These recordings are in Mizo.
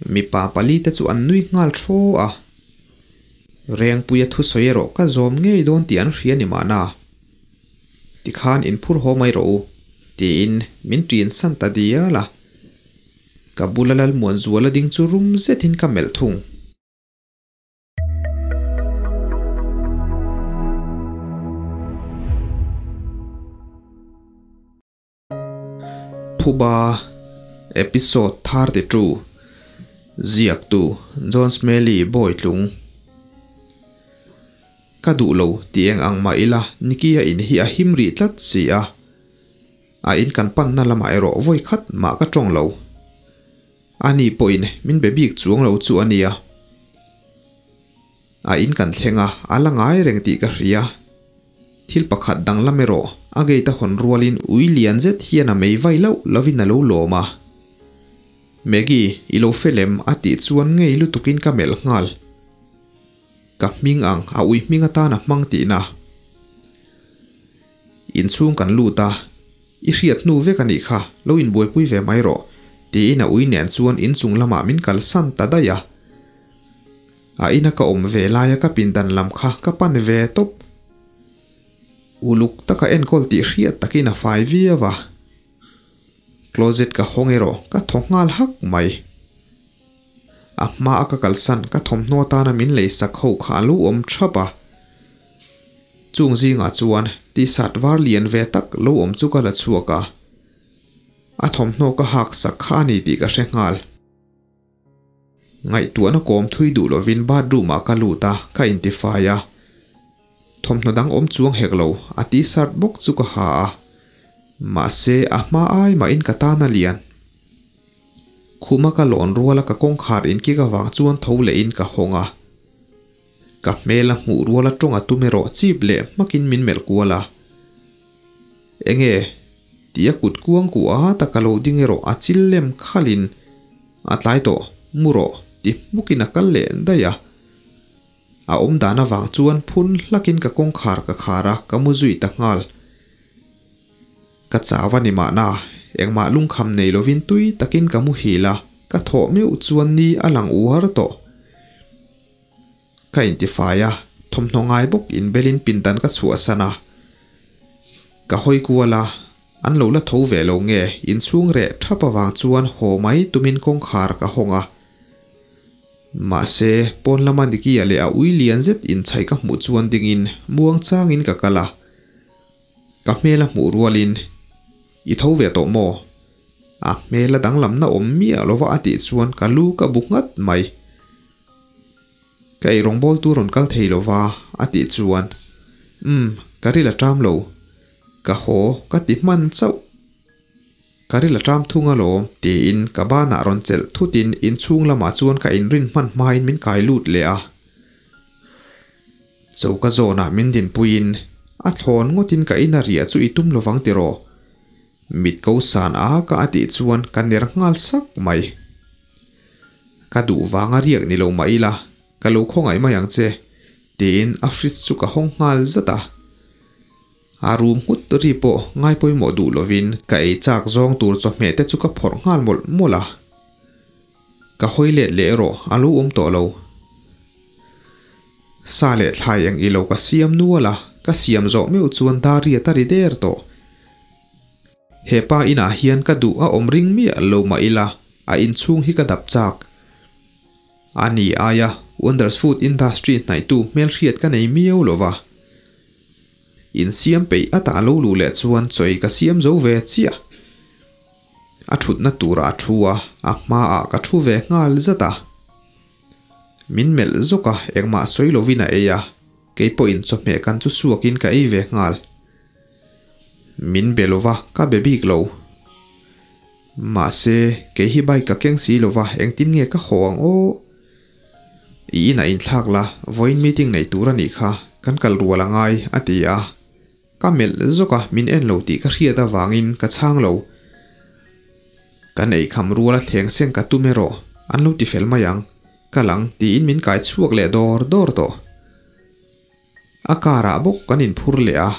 Mipa palite chu an nui nghal thaw a. Rengpuia thusawi erawh ka zawm ngei dawn tih an hria ni mahna. Tikhan inphur haw mai rawh u, tiin min ṭin san ta dial a. Ka bula Lalmuanzuala ding chu rum zetin ka melh thung. Phuba Episode 32 Ziaktu John Smelly Bawitlung Ka duh lo ti eng ang mah ila Nicky-a in hi a him rih tlat si a. A in kan panna lamah erawh vawi khat mah ka tawng lo. Ani pawhin min be bik chuang lo chu a nia. A in kan thleng a, a la ngai reng tih ka hria. Thil pakhat danglam erawh a gate a hawn rualin ui lian zet hian a mei vai loh lovin a lo lawm a. Maggie, i lo fel em? a tih chuan ngei lutukin ka melh nghal. Ka hming ang, a ui hming atan a hmang tihna. Inchhung kan lut a, I hriat hnu vek a nih kha, lo inbuaipui ve mai rawh, tiin a ui nen chuan inchung lamah min kalsan ta daih a. A ina ka awm ve laia ka pindan lam kha ka pan ve tawp. Uluk taka enkawl tih hriat takin a fai viau a. Closet ka hawng erawh ka thaw nghal hak mai. A hma a ka kalsan ka thawmhnaw atana min lei sak ho kha a lo awm thap a. Chung zingah chuan t-shirt var lian ve tak lo awm chu ka la chhuak a. A thawmhnaw ka hak sak kha a ni tih ka hre nghal. Ngaihtuahna kawm thui duh lovin bathroom ah ka lut a, ka intifai a. Thawmhnaw dang awm chuang hek lo, a t-shirt bawk chu ka ha a. Mahse, a hma ai mahin ka tan a lian. Khuma ka lawn ruala ka kawngkhar inkik avang chuan tho lehin ka hawng a. Ka hmel a hmuh ruala tawng a tum erawh chip leh hmakin min melh kual a. Enge? Tih a kut kuang kuah a taka lo ding erawh a chil lem khalhin a tlai tawh, mu rawh ti hmukin a kal leh daih a. A awm dan avang chuan phun hlakin ka kawngkhar ka khar a, ka mu zui ta nghal. Ka chau a ni mahna, engmah lungkham nei lovin tui takin ka muhil a, ka thawh meuh chuan ni a lang uar tawh. Ka intifai a, thawmhnaw ngai bawk inbelin pindan ka chhuahsan a. Ka hawi kual a, an lo la tho ve lo nge inchhung reh thap avang chuan haw mai tumin kawngkhar ka hawng a. Mahse, pawn lama Nicky-a leh a ui lian zet inchhaih ka hmuh chuan dingin muang changin ka kal a. Ka hmel a hmuh rualin, I tho ve tawh maw? A hmel a danglamna awm miah lova a tih chuan ka lu ka bu nghat mai. Ka ei rawngbawl tu rawn kal thei lova a tih chuan, Umm, ka ril a ṭam lo. Ka haw ka ti hman chauh. Ka ril a ṭam thung alawm tiin ka banah rawn chelh thutin inchhung lamah chuan ka inrin hman hmain min kai lut leh a. Choka zawnah min dinpuiin a thlawn ngawtin ka ina riah chu i tum lovang tiraw? Mit ko san a ka a tih chuan ka ner nghal sak mai. Ka duh vanga riak ni lo mah ila, ka lo khawngaih mai ang che, tiin a fridge chu ka hawng nghal zat a. A rum nghut ri pawh ngai pawimawh duh lovin ka ei chak zawng tur chawhmeh te chu ka phawrh nghal mawlh mawlh a. Ka hawi let leh erawh a lo awm tawh lo. Sa leh thlai eng ilo ka siam nual a, ka siam zawh meuh chuan dar riat a ri der tawh. He pa inah hian ka duh a awm ring miah lo mah ila, a inchhung hi ka dap chak. A ni aia Wonders Food Industry hnaihtu hmelhriat ka nei miau lo va. Insiam peih a tah lo luh leh chuan chawi ka siam zo ve chiah. A thutna turah a thu a, a hmaah ka thu ve nghal zat a. Min melh zawk a, engmah sawi lovin a ei a, kei pawhin chawhmeh kan chu suakin ka ei ve nghal. Min be lova, ka be bik lo. Mahse, kei hi bike ka keng si lova, engtin nge ka haw ang aw? I inah inthlak la, vawiin meeting neih tur a nih kha, kan kal rual a ngai, a ti a. Ka melh zawk a, min en lo tih ka hriat avangin ka chhang lo. Kan eikham rual a thleng seng ka tum erawh, an lo ti fel mai ang, ka lang tiin min kai chhuak leh dawr dawr tawh. A car ah bawk kan inphur leh a,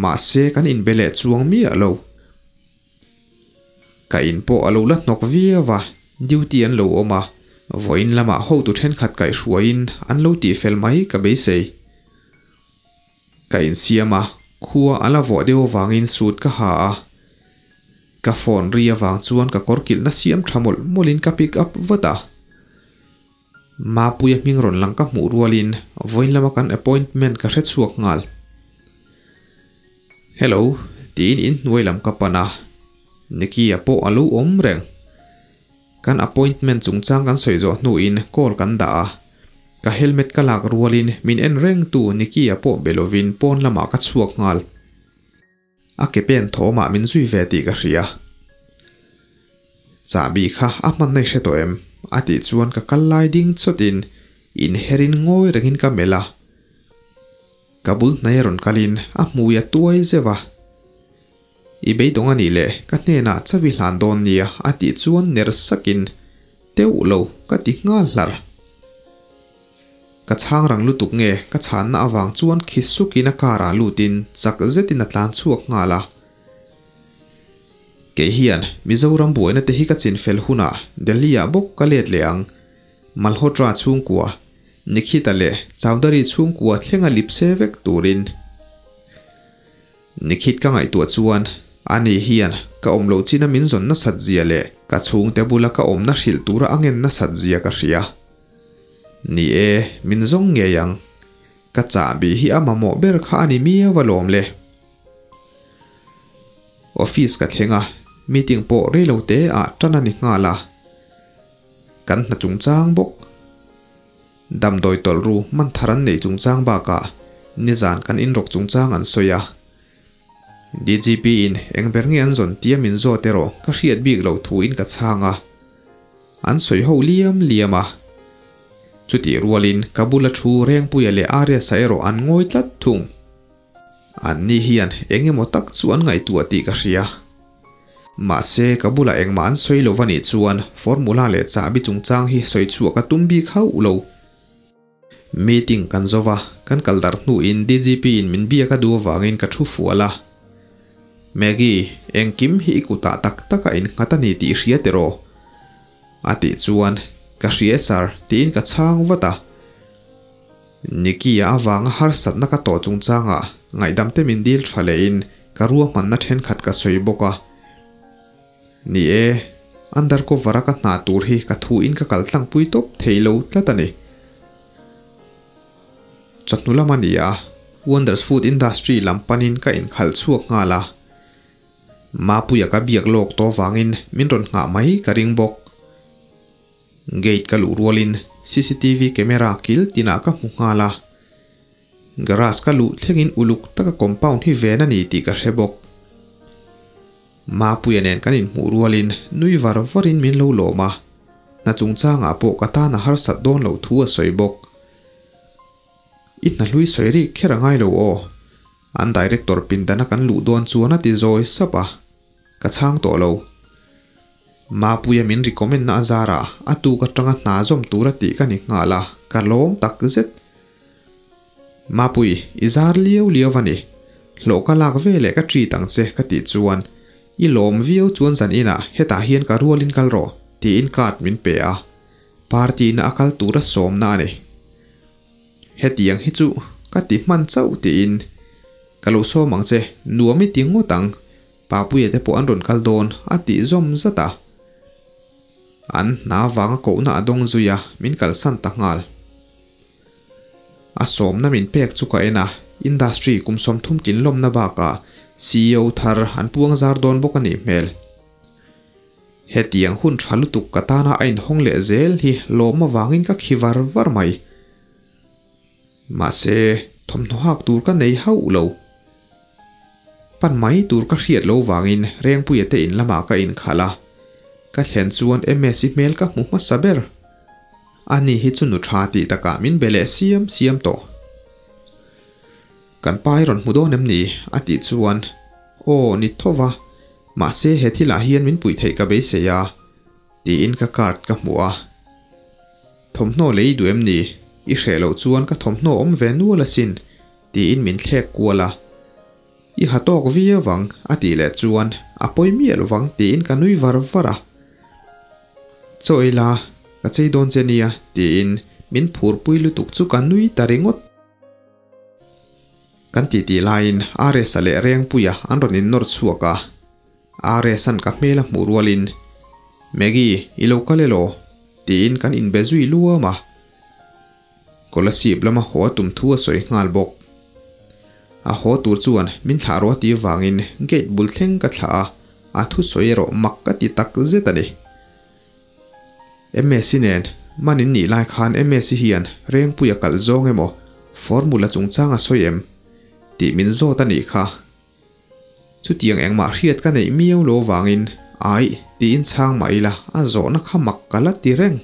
mahse kan inbe leh chuang miah lo. Ka in pawh a lo la hnawk viau a, duty an lo awm a, Vawiin lamah hotu thenkhat kaihhruaiin an lo tihfel mai ka beisei. Ka insiam a, khua a la vawh deuh avangin suit ka ha a. Ka phone ri avang chuan ka kawr kilhna siam tha mawlh mawlhin ka pick up vat a. Mapuia hming rawn lang ka hmuh rualin vawiin lama kan appointment ka hre chhuak nghal. Hello, tiin inhnuai lam ka pan a, Nicky-a pawh a lo awm reng. Kan appointment chungchang kan sawi zawh hnuin call kan dah a, ka helmet ka lak rualin min en rengtu Nicky-a pawh be lovin pawn lamah ka chhuak nghal. A ke pen thawmah min zui ve tih ka hria. Chahbi kha a hmanna i hre tawh em? a tih chuan ka kal lai ding chawtin inherin ngawi rengin ka melh a. Ka bul hnai a rawn kalin a hmui a tuai zeuh a. I beidawng a nih le, ka hnenah chawi hlan dawn nia a tih chuan ner sakin teuh lo ka ti nghal hlar. Ka chhang rang lutuk nge ka chhanna avang chuan khi sukin a car ah lutin chak zetin a tlan chhuak nghal a. Kei hian Mizoram buaina te hi ka chinfel hunah Delhi ah bawk ka let leh ang. Malhotra chhungkua, Nikhita leh Chowdhury chhungkua thlenga lipse vek turin. Nikhit ka ngaihtuah chuan ani hian ka awm loh china min zawn nasat zia leh ka chhungte bula ka awmna hrilh tura a ngen nasat zia ka hria. Ni e, min zawng ngei ang. Ka chahbi hi a mamawh ber kha a ni miau alawm le. Office ka thleng a, meeting pawh reilo te ah tan a ni nghal a. Kan hna chungchang bawk. Damdawi tawlh ru hman thar an neih chungchang bakah nizan kan inrawk chungchang an sawi a. DGP in eng ber nge an zawn tia min zawt erawh ka hriat bik loh thuin ka chhang a. An sawi ho liam liam a. Chutih rualin ka bula thu Rengpuia leh Ariasa erawh an ngawi tlat thung. Anni hian eng emaw tak chu an ngaihtuah tih ka hria. Mahse, ka bulah engmah an sawi lo va nih chuan formula leh chahbi chungchang hi sawi chhuah ka tum bik hauh lo. Meeting kan zo va, kan kal darh hnuin DGP in min biak a duh avangin ka thu fual a. Maggie, engkim hi i kutah tak tak a innghat a ni tih i hria tiraw? A tih chuan, Ka hria e sir, tiin ka chhang vat a. Nicky-a avanga harsatna ka tawh chungchangah ngaihdamte min dil tha lehin ka ruahmanna thenkhat ka sawi bawk a. Ni e, undercover-a ka hna tur hi ka thuin ka kal tlangpui tawp thei lo tlat a ni. Chawhnu lam a ni a, Wonders Food Industry lam panin ka inkhalh chhuak nghal a. Mapuia ka biak lawk tawh vangin min rawn nghah mai ka ring bawk. Gate ka luh rualin cctv camera kil tinah ka hmu nghal a, garage ka luh thlengin uluk taka compound hi ven a ni tih ka hre bawk. Mapuia nen kan inhmuh rualin nui var varin min lo lawm a, hna chungchangah pawh ka tan a harsat dawn loh thu a sawi bawk. I hna hlui sawi rik kher a ngai lo aw, an director pindana kan luh dawn chuan a ti zawi sap a. Ka chhang tawh lo. Mapuia min recommend na a zarah a tuk atanga hna zawm tura tih ka ni nghal a, ka lawm tak zet. Mapui, i zar liau liau va ni. Hlawh ka lak ve leh ka treat ang che ka tih chuan, I lawm viau chuan zan inah hetah hian ka rualin kal rawh tiin card min pe a, party na a kal tura sawmna a ni. Hetiang hi chu ka ti hman chauh tiin ka lo sawm ang che, nuam i ti ngawt ang, Papuia te pawh an rawn kal dawn a tih zawm zat a. An hna vanga kohna a dawng zui a, min kalsan ta nghal. A sawmna min pek chu ka en a, industry kum 30 tlinlawmna bakah ceo thar an puang zar dawn bawk a nih hmel. Hetiang hun tha lutuk ka tana a inhawng leh zel hi lawm avangin ka khi var var mai. Mahse, thawmhnaw hak tur ka nei hauh lo. Pan mai tur ka hriat lo vangin Rengpuia te in lamah ka inkhalh a, ka thlen chuan Msi hmel ka hmu hmasa ber. Ani hi chu nu tha tih takah min be leh siam siam tawh. Kan pa i rawn hmu dawn em ni? a tih chuan, Aw, ni tho va, mahse he thilah hian min puih theih ka beisei a, tiin ka card ka hmuh a. Thawmhnaw lei duh em ni? I hreh loh chuan ka thawmhnaw awm ve nual asin, tiin min thlek kual a. I ha tawk viau vang, a tih leh chuan a pawi miah lo vang tiin ka nui var var a. Chaw ila, Ka chei dawn che nia tiin min phurpui lutuk chu ka nui ta ringawt. Kan titi laiin Aresa leh Rengpuia an rawn innawr chhuak a, Aresa'n ka hmel a hmuh rualin, Maggie, i lo kal elaw? tiin kan inbe zui luam a. Kolasib lama haw a tum thu a sawi nghal bawk. A haw tur chuan min thlah rawh a tih vangin gate bul thleng ka thlah a, a thusawi erawh mak ka ti tak zet a ni. Msi nen man in nih lai khan Msi hian Rengpuia kalh zawng emaw formula chungchang a sawi em tih min zawt a nih kha. Chutiang engmah hriat ka neih miau lo vangin aih tiin chhang mah ila a zawhna kha mak ka la ti reng.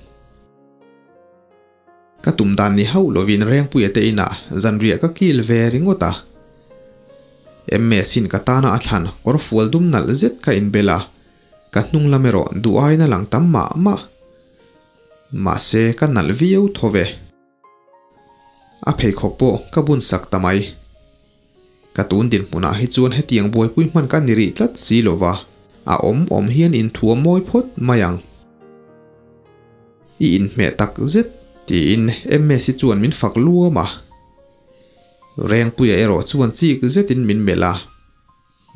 Ka tum dan ni hauh lovin Rengpuia te inah zanriah ka kil ve ringawt a. Msin ka tana a thlan kawr fual dum nalh zet ka inbel a, ka hnung lam erawh duh aiin a lang tam mah mah. Mahse ka nalh viau tho ve. A pheikhawk pawh ka bun sak ta mai. Ka tun dinhmunah hi chuan hetiang buaipui hman ka ni rih tlat si lo va, a awm awm hian inthuam mawi phawt mai ang. I inhmeh tak zet tiin Msi chuan min fak luam a. Rengpuia erawh chuan chik zetin min melh a,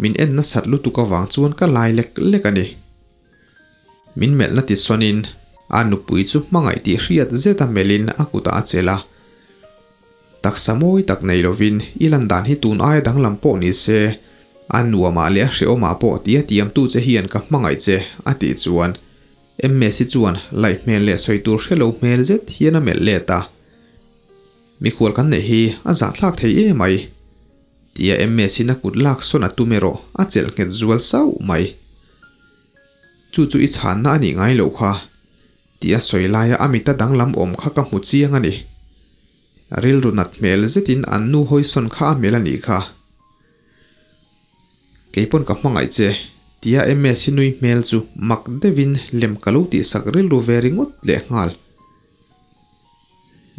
min en nasat lutuk avang chuan ka lai lek lek a ni. Min melhna ti sawnin a nupui chu hmangaih tih hriat zeta melhin a kutah a chelh a. Taksa mawi tak nei lovin i lan dan hi tun aia danglam pawh ni se, a nuamah leh a hrehawmah pawh tia tiamtu che hian ka hmangaih che a tih chuan Msi chuan laih hmel leh sawi tur hre lo hmel zet hian a melh let a. Mikhual kan neih hi a zahthlak thei em mai. Tia Msi-in a kut lak sawn a tum erawh a chelh nghet zual sauh mai. Chu chu i chhanna a nih ngai loh kha. Tia sawi laia a mita danglam awm kha ka hmu chiang a ni. Rilru nat hmel zetin an nu hawisawn kha a hmel a nih kha. Kei pawn ka hmangaih che, tia Msi nui hmel chu mak deuhin lem ka lo tihsak rilru ve ringawt leh nghal.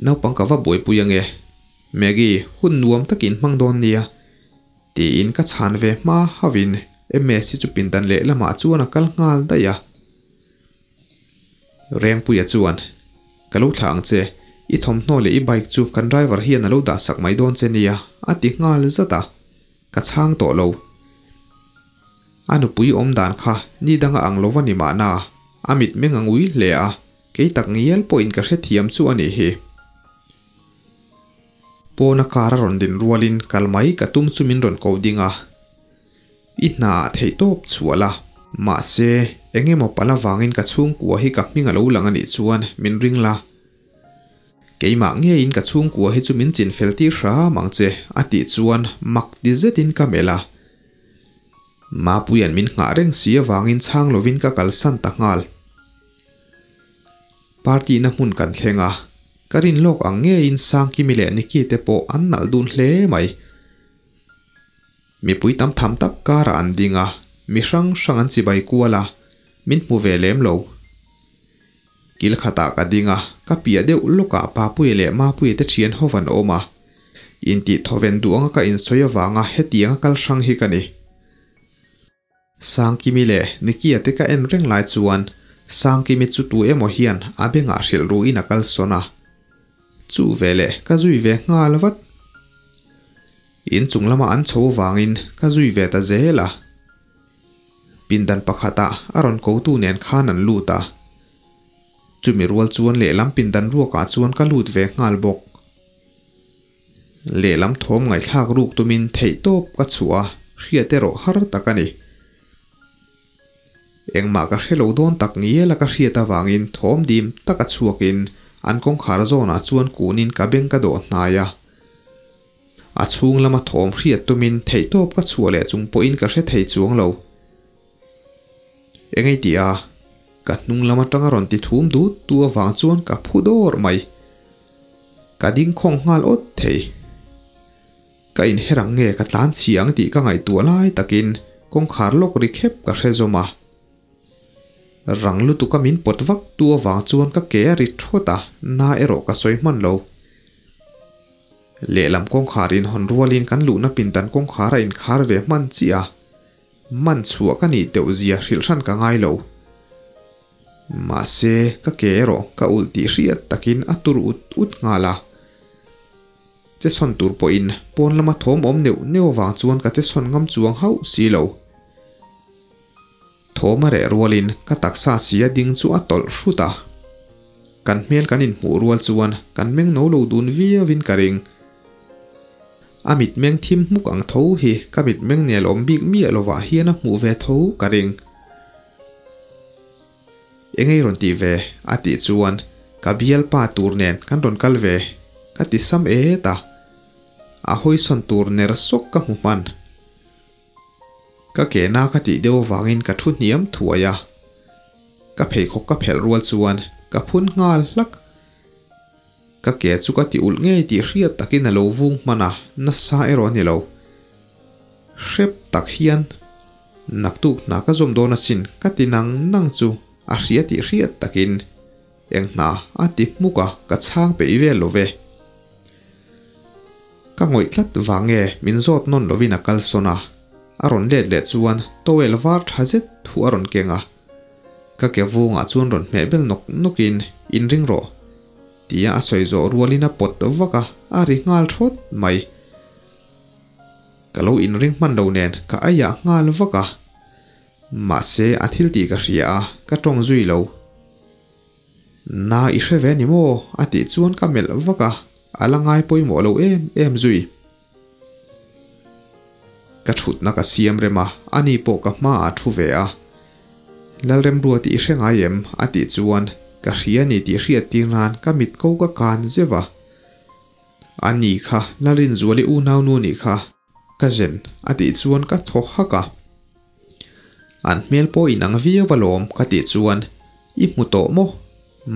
Naupang ka va buaipui ange, Maggie, hun nuam takin hmang dawn nia, tiin ka chhan ve hma hauhin Msi chu pindan lehlamah chuan a kal nghal daih a. Rengpuia chuan, Ka lo thlah ang che, i thawmhnaw leh i bike chu kan driver hian a lo dah sak mai dawn che nia, a ti nghal zat a. Ka chhang tawh lo. A nupui awm dan kha ni danga ang lo va ni mahna, a mitmeng a ngui hle a, kei tak ngial pawhin ka hrethiam chu a nih hi. Pawna car a rawn din rualin kal mai ka tum chu min rawn ko ding a. I hna ah theihtawp chhuah la, mahse eng emaw pal avangin ka chhungkua hi ka hming a lo lang a nih chuan min ring la. Keimah ngeiin ka chhungkua hi chu min chin fel tir hram ang che a tih chuan mak ti zetin ka melh a. Mapuia'n min nghah reng si avangin chhang lovin ka kalsan ta nghal. Party na hmun kan thleng a, ka rin lawk ang ngeiin Sangkimi leh Nikki te pawh an nalh dun hle mai. Mipui tam tham tak karah an ding a, mi hrang hrang an chibai kual a, min hmu ve lem lo. Kil khatah ka ding a, ka piah deuh lawkah Papuia leh Mapuia te thian ho van awm a. Intih thawven duh anga ka insawi avanga hetianga kal hrang hi ka ni. Sangkimi leh Nikia te ka en reng lai chuan Sangkimi chu tu emaw hian a bengah hrilh ruin a kal sawn a. Chu veleh ka zui ve nghal vat. Inchung lama an chho vangin ka zui ve ta zel a. Pindan pakhatah a rawn kotu nen khan an lut a. Chumi rual chuan lehlam pindan ruakah chuan ka lut ve nghal bawk. Lehlam thawm ngaihthlak ruk tumin theihtawp ka chhuah a, hriat erawh har tak a ni. Engmah ka hre lo dawn tak ngial a ka hriat avangin thawm dim taka chhuakin an kawngkhar zawnah chuan kunin ka beng ka dawh hnai a. A chhung lama thawm hriat tumin theihtawp ka chhuah leh chung pawhin ka hre thei chuang lo. Engei tih a, ka hnung lam atanga rawn ti thum dut tu avang chuan ka phu dawr mai. Ka ding khawng nghal awt thei. Ka inher ang nge ka tlan chhi ang tih ka ngaihtuah lai takin kawngkhar lawk ri khep ka hre zawm a. Rang lutuka min pawt vak tu avang chuan ka ke a ri thawt a, na erawh ka sawi hman lo. Lehlam kawngkhar inhawn rualin kan luhna pindan kawngkhar a inkhar ve hman chiah a, man chhuah ka nih teuh zia hrilh hran ka ngai lo. Mahse, ka ke erawh ka ulh tih hriat takin a tur ut ut nghal a. Che sawn tur pawhin pawn lama thawm awm neuh neuh avang chuan ka che sawn ngam chuang hauh si lo. Thawm a reh rualin ka taksa si a ding chu a tawlh hrut a. Kan hmel kan inhmuh rual chuan kan meng no lo dun viauin ka ring. A mitmeng thim hmuk ang tho hi ka mitmeng nel awm bik miah lovah hian a hmuh ve tho ka ring. Engei rawn tih ve? a tih chuan ka bialpa tur nen kan rawn kal ve ka ti sam et a. A hawisawn tur ner sawk ka hmu hman. Ka ke na ka tih deuh avangin ka thu hniam thuai a. Ka pheikhawk ka phelh rual chuan ka phun nghal hlak. Ka ke chu ka ti ulh ngei tih hriat takin a lo vung hman a, nasa erawh a ni lo. Hrep tak hian naktuk hna ka zawm dawn asin ka ti nang nang chu a hria tih hriat takin eng hna a ti hmuk a, ka chhang peih vel lo ve. Ka ngawih tlat vang nge min zawt nawn lovin a kal sawn a, a rawn let leh chuan towel var tha zet thu a rawn keng a. Ka ke vungah chuan rawn hmeh bel nawk nawkin inring rawh tia a sawi zawh rualin a pawt vak a, a ri nghal thawt mai. Ka lo inring hman lo nen ka aiah nghal vak a, mahse a thil tih ka hria a, ka tawng zui lo. Na i hre ve ni maw? a tih chuan ka melh vak a, a la ngai pawimawh lo em em zui. Ka thutna ka siam rem a, ani pawh ka hmaah thu ve a. Lalremruati i hre ngai em? a tih chuan ka hria ni tih hriat tir nan ka mit ko ka kan zeuh a. Ani kha Lalrinzuali unaunu nih kha. Ka zen a tih chuan ka thaw hak a. An hmel pawh inang viau alawm ka tih chuan i hmu tawh maw?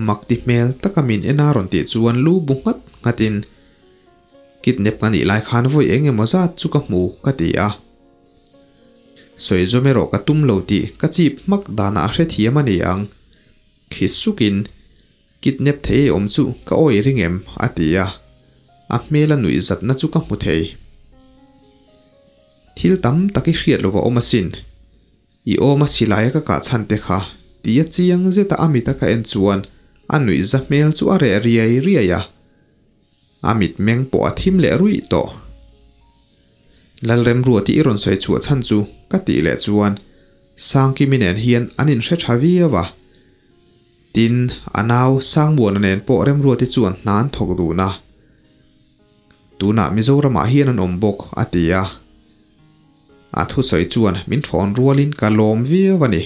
Mak ti hmel taka min en a rawn tih chuan lu bu nghat nghatin kidnap ka nih lai khan vawi eng emaw zat chu ka hmu ka ti a. Sawi zawm erawh ka tum lo tih ka chip hmak danah a hrethiam a ni ang. Khi sukin Kidnap thei ei awm chu ka awi ring em? a ti a, a hmel a nuih zatna chu ka hmu thei. Thil tam tak i hriat lova awm asin. I awm a silaia ka kah chhan te kha tia chiang zeta a mita ka en chuan a nuih za hmel chu a reh riai riai a. A mitmeng pawh a thim leh ruih tawh. Lalremruati i rawn sawi chhuah chhan chu ka tih leh chuan Sangkimi nen hian an inhre tha viau a. Tin, a nau Sangmuana nen pawh Remruati chuan hna an thawk dun a. Tunah Mizoramah hian an awm bawk, a ti a. A thusawi chuan min thawn rualin ka lawm viau a ni.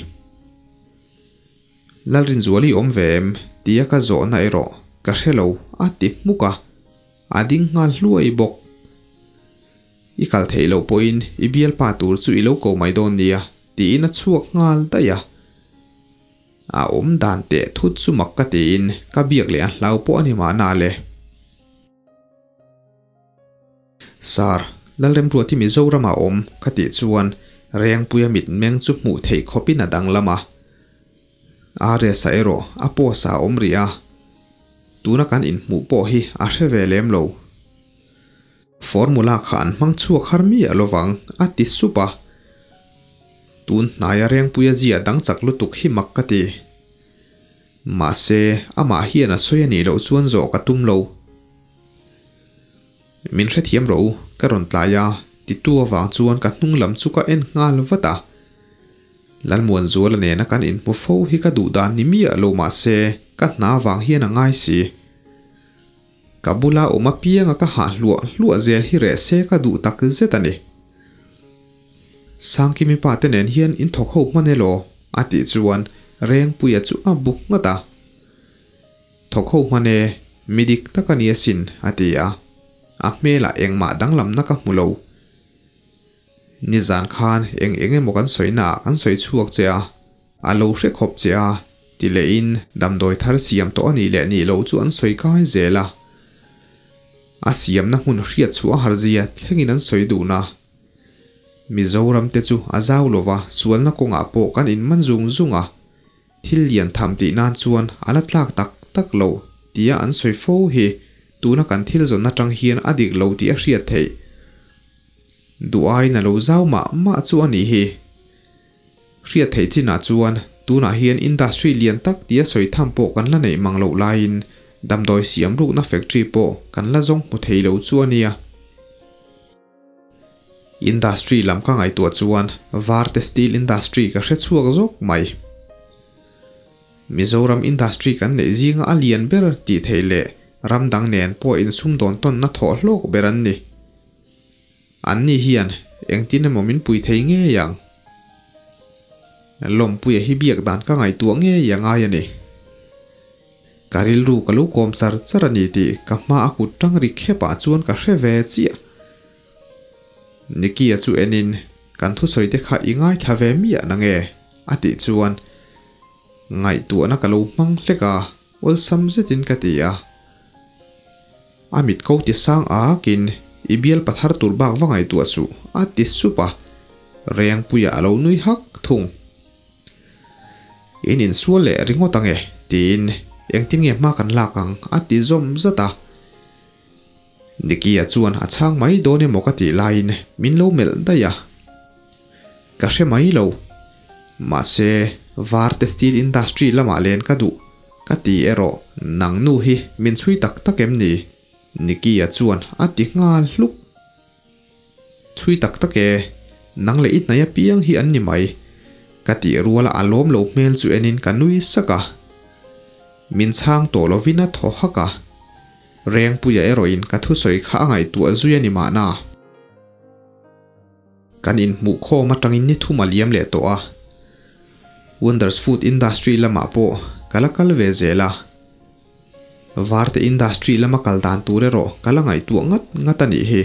Lalrinzuali awm ve em? tia ka zawhna erawh ka hre lo, a ti hmuk a. A ding nghal hluai bawk. I kal theih loh pawhin i bialpa tur chu i lo ko mai dawn nia, tiin a chhuak nghal daih a. A awm dan teh thut chu mak ka tiin ka biak leh a hlau pawh a ni mahna le. Sir, Lalremruati Mizoram ah awm ka tih chuan Rengpuia mitmeng chu hmuh theih khawpin a danglam a. RS-a erawh a post ah a awm rih a, tuna kan inhmuh pawh hi a hre ve lem lo. Formula kha an hmang chhuak har miah lovang a ti sup a. Tun hnaia Rengpuia zia dang chak lutuk hi mak ka ti. Mahse, amah hian a sawi a nih loh chuan zawh ka tum lo. Min hrethiam rawh u, ka rawn tlai a, titu avang chuan ka hnung lam chu ka en nghal vat a. Lalmuanzuala nena kan inhmu fo hi ka duh dan ni miah lo mahse, ka hna avang hian a ngai si. Ka bula awm apianga ka hah hluah hluah zel hi reh se ka duh tak zet a ni. Sangkimi pa te nen hian in thawk ho hman elaw? a tih chuan Rengpuia chu a bu nghat a. Thawk ho hman e, mi dik tak a ni asin, a ti a. A hmelah engmah danglamna ka hmu lo. Nizan khan eng eng emaw kan sawi naah kan sawi chhuak che a. A lo hre khawp che a, ti lehin damdawi thar siam tawh a nih leh nih loh chu an sawi kai zel a. A siamna hmun hriat chhuah a har zia thlengin an sawi dun a. Mizoram te chu a zau lova sualna kawngah pawh kan inman zung zung a, thil lian tham tih nan chuan a la tlak tak tak lo tia an sawi fo hi tuna kan thil zawn atang hian a dik lo tih a hriat theih. Duh aiin a lo zau mah mah chu a nih hi. Hriat theih chinah chuan Tunah hian industry lian tak tia sawi tham pawh kan la neih mang loh laiin damdawi siam rukna factory pawh kan la zawng hmu thei lo chu a nia. Industry lam ka ngaihtuah chuan Varte Steel Industry ka hre chhuak zawk mai. Mizoram industry kan neih zinga a lian ber tih theih leh ram dang nen pawh insumdawn tawnna thawh hlawk ber an ni. Anni hian engtin emaw min pui thei ngei ang. Lawmpuia hi biak dan ka ngaihtuah ngei a ngai a ni. Ka rilru ka lo kawm char char a ni tih ka hma a kut tang ri khep ah chuan ka hre ve chiah. Nicky-a chu enin kan thusawi te kha i ngaithla ve miah na nge? a tih chuan ngaihtuahna ka lo hmang hlek a, awlsam zetin ka ti a. A mit ko ti sang akin i bial pathar tur bak va ngaihtuah suh a ti sup a, Rengpuia a lo nui hak thung. In insual leh ringawt ange tiin engtin nge hma kan lak ang a ti zawm zat a. Nicky-a chuan a chhang mai dawn emaw ka tih laiin min lo melh daih a. Ka hre mai lo. Mahse, Varte Steel Industry lamah len ka duh ka ti erawh nang nu hi min chhui tak tak em ni? Nicky-a chuan a ti nghal hluk. Chhui tak tak e, nang leh i hnaih apiang hi an ni mai. Ka tih ruala a lawm lo hmel chu enin ka nui sak a. Min chhang tawh lovin a thaw hak a. Rengpuia erawhin ka thusawi kha a ngaihtuah zui a ni mahna. Kan inhmuh khawm atangin ni thum a liam leh tawh a. Wonders Food Industry lamah pawh ka la kal ve zel a. Varte Industry lama kal dan tur erawh ka la ngaihtuah ngat ngat a nih hi.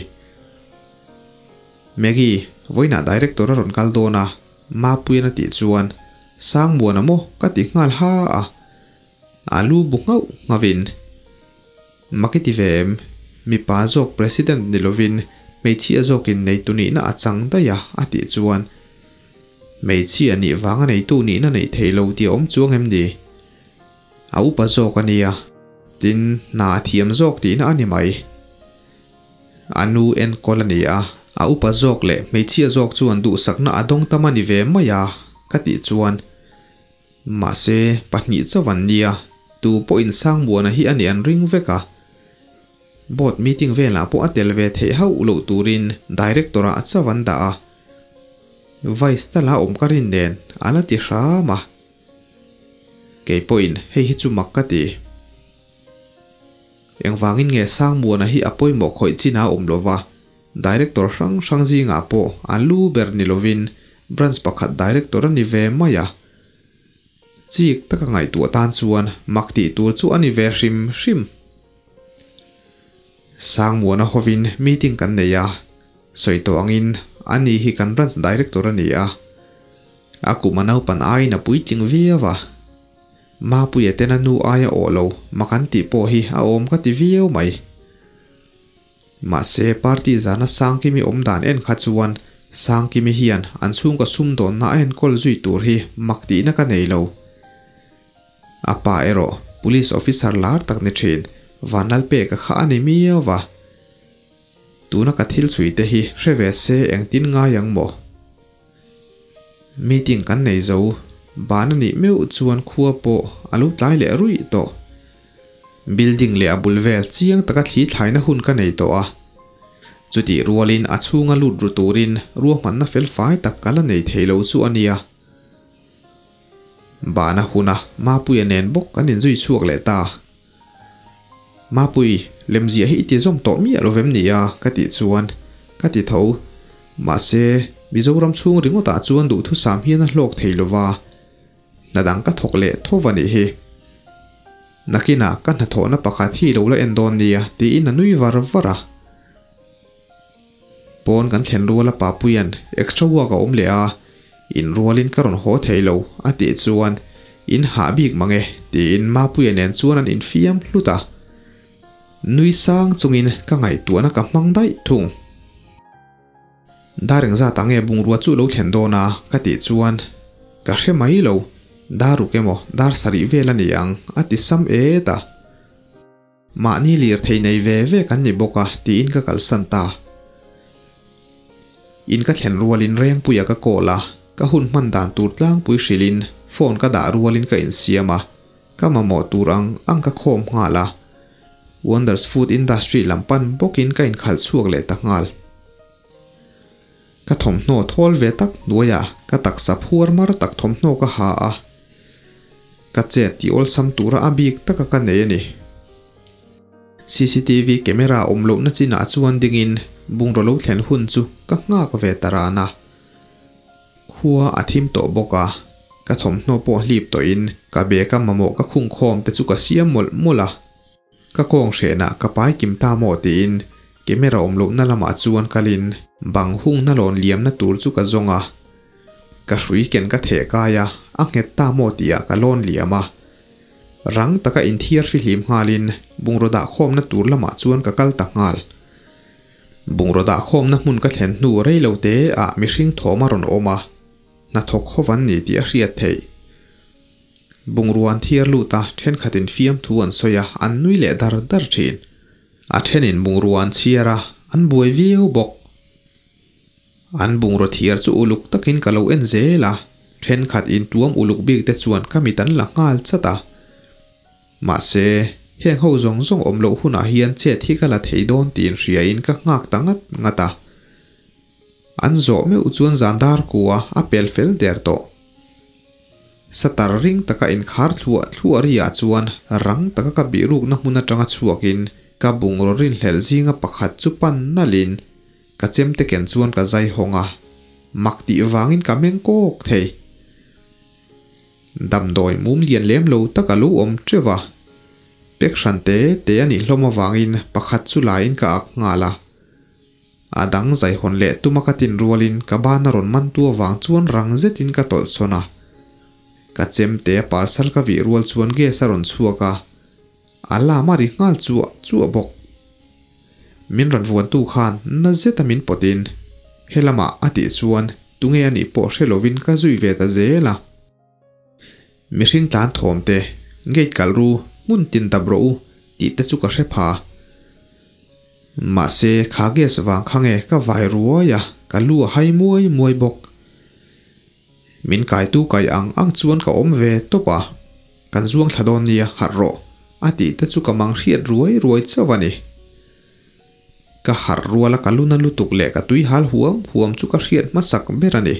Maggie, vawiinah Director a rawn kal dawn a, Mapuian a tih chuan, Sangmuana maw ka ti nghal ha a. A lu bu nghauh nghavin, Mak i ti ve em? Mipa zawk President ni lovin hmeichhia zawkin neitu nihna a chang daih a, a tih chuan, Hmeichhia nih vanga neitu nihna neih theih lo tih a awm chuang em ni? A upa zawk a nia, tin hna a thiam zawk tihna a ni mai. A nu enkawl a ni a, a upa zawk leh hmeichhia zawk chuan duhsakna a dawng tam a ni ve mai a, ka tih chuan, Mahse, pahnih chauh an nia, tu pawhin Sangmuana hi a nih an ring vek a. Board meeting velah pawh a tel ve theih hauh loh turin Director-ah chauh an dah a. Vice tala awm ka rin nen a la ti hram a. Kei pawhin hei hi chu mak ka ti. Engvangin nge Sangmuana hi a pawimawh khawih chin a awm lova, Director hrang hrang zingah pawh a lu ber ni lovin branch pakhat director a ni ve mai a. Chik taka ngaihtuah tan chuan mak tih tur chu a ni ve hrim hrim. Sangmuana hovin meeting kan nei a, sawi tawh angin ani hi kan branch director a ni a. A kum a naupan aiin a puitling viau a. Mapuia ten a nu aia awh lo mak an tih pawh hi a awm ka ti viau mai. Mahse, party zana Sangkimi awm dan en kha chuan Sangkimi hian an chhungkaw sumdawnna a enkawl zui tur hi mak tihna ka nei lo. A pa erawh Police officer lar tak ni thin Vanlalpeka kha a ni miau va. Tuna ka thil chhui te hi hre ve se engtin ngai ang maw? Meeting kan nei zo, ban a nih meuh chuan khua pawh a lo tlai leh ruih tawh. Building leh a bul vel chiang taka thli thlaina hun ka nei tawh a. Chutih rualin a chhunga lut ru turin ruahmanna fel fai tak ka la nei thei lo chu a nia. Bana huna Mapuia nen bawk kan inzui chhuak leh ta. Mapui, lemziah hi i ti zawm tawh miah lo vem ni a? ka tih chuan ka ti tho. Mahse, Mizoram chhung ringawtah chuan duhthusam hian a hlawk thei lo va, hna dang ka thawk leh tho va nih hi. Nakinah ka hnathawhna pakhat hi i lo la en dawn nia tiin a nui var var a. Pawn kan thlen ruala Papuia'n extra work a awm leh a, in rualin ka rawn haw thei lo a tih chuan in hah bik mang e tiin Mapuia nen chuan an infiam hlut a. Nui sang chungin ka ngaihtuahna ka hmang daih thung. Dar engzat ah nge bungrua chu lo thlen dawn a ka tih chuan ka hre mai lo, dar ruk emaw dar sarih vel a ni ang a ti sam et a. Mahni lirthei nei ve ve kan ni bawk a tiin ka kalsan ta. In ka thlen rualin Rengpuia ka call a, ka hun hman dan tur tlangpui hrilhin Phone ka dah rualin ka insiam a, ka mamawh tur ang ang ka khawm nghal a. Wonders Food Industry lam pan bawkin ka inkhalh chhuak leh ta nghal. Ka thawmhnaw thawl ve tak hnuaiah ka taksa phuar mar tak thawmhnaw ka ha a, ka chet tih awlsam tura a bik taka ka nei a ni. Cctv camera awm lohna chinah chuan dingin bungraw lo thlen hun chu ka nghak ve ta ran a. Khua a thim tawh bawk a, ka thawmhnaw pawh hlip tawhin ka bag a mamawh ka khungkhawm te chu ka siam mawlh mawlh a. Ka kawng hrenah ka pai kim ta maw tiin camera awm lohna lamah chuan kalin bang hungna lawn liamna tur chu ka zawng a. Ka hrui ken ka theh kai a, a nghet ta maw tihah ka lawn liam a. Rang taka inthiar fihlim nghalin bungraw dahkhawmna tur lamah chuan ka kal ta nghal. Bungraw dahkhawmna hmun ka thlen hnu rei lo te ah mihring thawm a rawn awm a, hnathawk ho an ni tih a hriat theih. Bungrua an thiar lut a, thenkhatin fiamthu an sawi a, an nui leh dar dar thin. A thenin bungrua an chhiar a, an buai viau bawk. An bungraw thiar chu uluk takin ka lo en zel a, thenkhat intuam uluk bik te chuan ka mit an la nghal chat a. Mahse, heng ho zawng zawng awm loh hunah hian chet hi ka la thei dawn tih inhriain ka nghak ta ngat ngat a. An zawh meuh chuan zan dar kua a pel fel der tawh. Satar ring taka inkhar thluah thluah riah chuan rang taka ka bihrukna hmun atanga chhuakin ka bungraw rinhlelh zinga pakhat chu pan nalhin ka chemte ken chuan ka zai hawng a, mak tih vangin ka meng kawk thei. Damdawi mum lian lem lo tak a lo awm teuh a, pek hran te te a nih hlawm avangin pakhat chu laiin ka ak nghal a. A dang zaihawn leh tuma ka tin rualin ka ban a rawn man tu avang chuan rang zetin ka tawlh sawn a. Ka chemte a parcel ka vih rual chuan gas a rawn chhuak a, a lam a ri nghal chuah chuah bawk. Min rawn vuantu khan na zeta min pawtin helamah a tih chuan tunge a nih pawh hre lovin ka zui ve ta zel a. Mihring tlan thawm te, gate kalh ru, hmun tin dap rawh u tih te chu ka hre pha. Mahse, kha gas vang kha nge ka vai ruai a, ka lu a hai muai muai bawk. Min kaitu kai ang ang chuan ka awm ve tawp a, kan zuang thla dawn nia, harh rawh, a tih te chu ka mang hriat ruai ruai chauh a ni. Ka harh ruala ka lu na lutuk leh ka tui hal huam huam chu ka hriat hmasak ber a ni.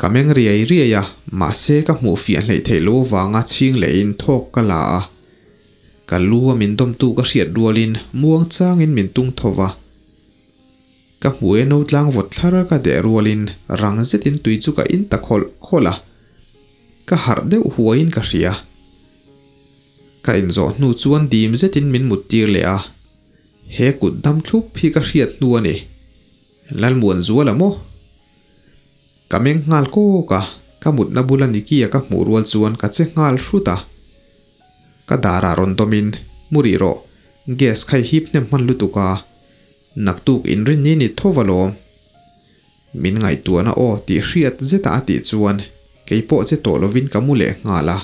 Ka meng riai riai a, mahse ka hmuh fiah hleih theih lo avanga chhing lehin thawk ka la a. Ka lu a min dawmtu ka hriat rualin muang changin min tung tho va. Ka hmuh e no tlang vawt thlar ka deh rualin rang zetin tui chu ka in ta khawlh khawlh a. Ka harh deuh huaiin ka hria. Ka inzawh hnu chuan dim zetin min mut tir leh a. He kut dam thlup hi ka hriat hnu a ni. Lalmuan zuala maw? Ka meng nghal kawk a, ka mutna bula Nicky-a ka hmuh rual chuan ka che nghal hrut a. Ka darah rawn dawmin, Mu rih rawh, gas kha i hip hnem hman lutuk a, naktuk inrin ni ni tho va lawm. Min ngaihtuahna aw tih hriat zeta a tih chuan kei pawh che tawh lovin ka mu leh nghal a.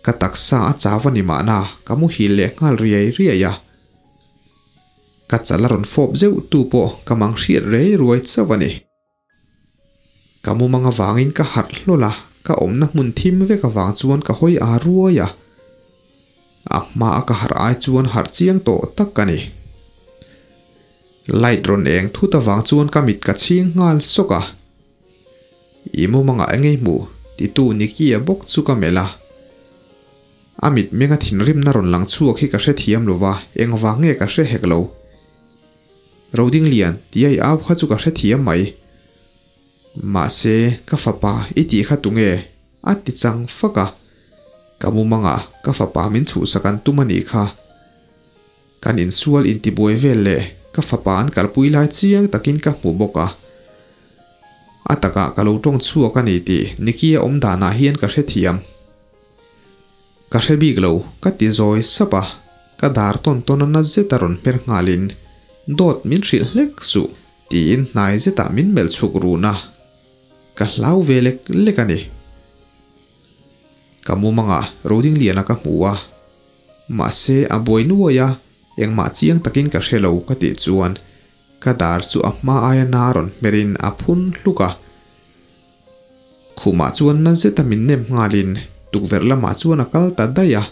Ka taksa a chau a ni mahna ka muhil leh nghal riai riai a. Ka chal a rawn fawp zeuh tu pawh ka mang hriat rei ruai chauh a ni. Ka mumang avangin ka harh hlawl a, ka awmna hmun thim vek avang chuan ka hawi aa ruai a. A hma a ka harh ai chuan harh chiang tawh tak ka ni. Light rawn eng thut avang chuan ka mit ka chhing nghal sawk a. I mumangah eng ei hmu? titu Nicky-a bawk chu ka melh a. A mitmenga thinrimna rawn lang chhuak hi ka hrethiam lo va, engvang nge ka hre hek lo. Rodinglian, tia i au kha chu ka hrethiam mai. Mahse, ka fapa, i tih kha tunge? A ti chang fak a. Ka mumangah ka fapa min chhuhsak an tum a nih kha. Kan insual intibuai vel leh ka fapa an kalpui lai chiang takin ka hmu bawk a. A takah ka lo tawng chhuak a ni tih Nicky-a awm danah hian ka hrethiam. Ka hre bik lo, ka ti zawi sap a, ka dar tawn tawn a na zet a rawn hmer nghalin, Dawt min hrilh hlek suh, tiin hnai zetah min melh chhuk run a. Ka hlau ve lek lek a ni. Ka mumangah Rodingliana ka hmu a, mahse a buai nuai a, engmah chiang takin ka hre lo ka tih chuan ka dar chu a hma aia na rawn hmerin a phun hluk a. Khumah chuan na zeta min nem nghalin tukverh lamah chuan a kal ta daih a.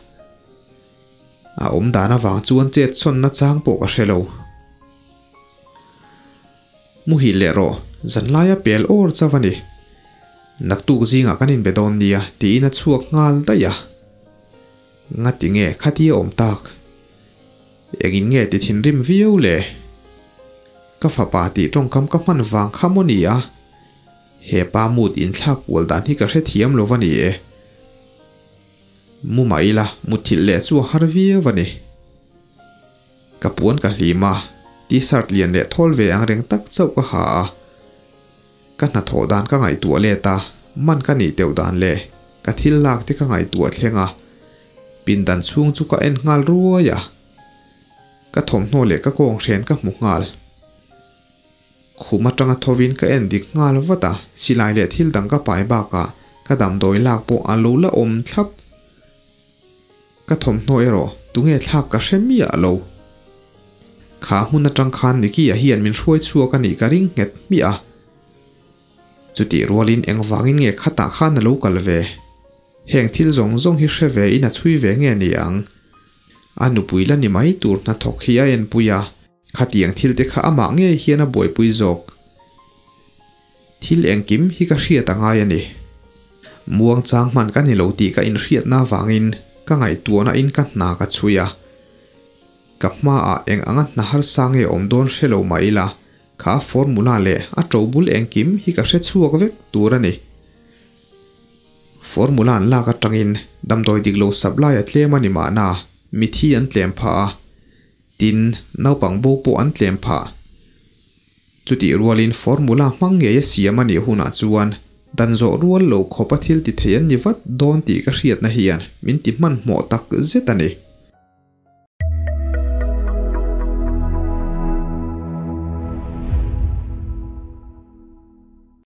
A awm dan avang chuan chet sawnna chang pawh ka hre lo. Muhil leh rawh, zanlaia pel awr chauh a ni. Naktuk zingah kan inbe dawn nia tiin a chhuak nghal daih a. Ngati nge khatia awm tak? Engin nge ti thinrim viau le? Ka fapa tih tawngkam ka hman vang kha maw ni a? He pa mood inthlak kual dan hi ka hrethiam lo va ni e. Mu mah ila mutthilh leh chu a har viau a ni. Ka puan ka hlim a, t-shirt lian leh thawl ve ang reng tak chauh ka ha a. Ka hnathawh dan ka ngaihtuah let a, man ka nih teuh dan leh ka thil lak te ka ngaihtuah thleng a. Pindan chhung chu ka en nghal ruai a. Ka thawmhnaw leh ka kawnghren ka hmu nghal. Khum atanga thovin ka en dik nghal vat a, silai leh thil dang ka pai bakah ka damdawi lak pawh a lo la awm thlap. Ka thawmhnaw erawh tunge thlak ka hre miah lo. Kha hmun atang khan Nicky-a hian min hruai chhuak a nih ka ring nghet hmiah a. Chutih rualin engvangin nge khatah khan a lo kal ve? Heng thil zawng zawng hi hre ve in a chhui ve nge ni ang? A nupui la ni mai tur hnathawk hi a enpui a. Khatiang thil te kha amah ngei hian a buaipui zawk. Thil engkim hi ka hriat a ngai a ni. Muangchang hman ka ni lo tih ka inhriatna avangin ka ngaihtuahna in ka hna ka chhui a. Ka hmaah eng anga hna harsa nge awm dawn hre lo mah ila, kha formula leh a ṭobul engkim hi ka hre chhuak vek tur a ni. Formula an lak aṭangin damdawi dik lo supply a tlem a ni mahna, mithi an tlem phah a. Tin, naupang bo pawh an tlem phah. Chutih rualin formula hmang ngei a siam a nih hunah chuan dan zawh rual lo khawpa thil ti thei an ni vat dawn tih ka hriatna hian min ti hmanhmawh tak zet a ni.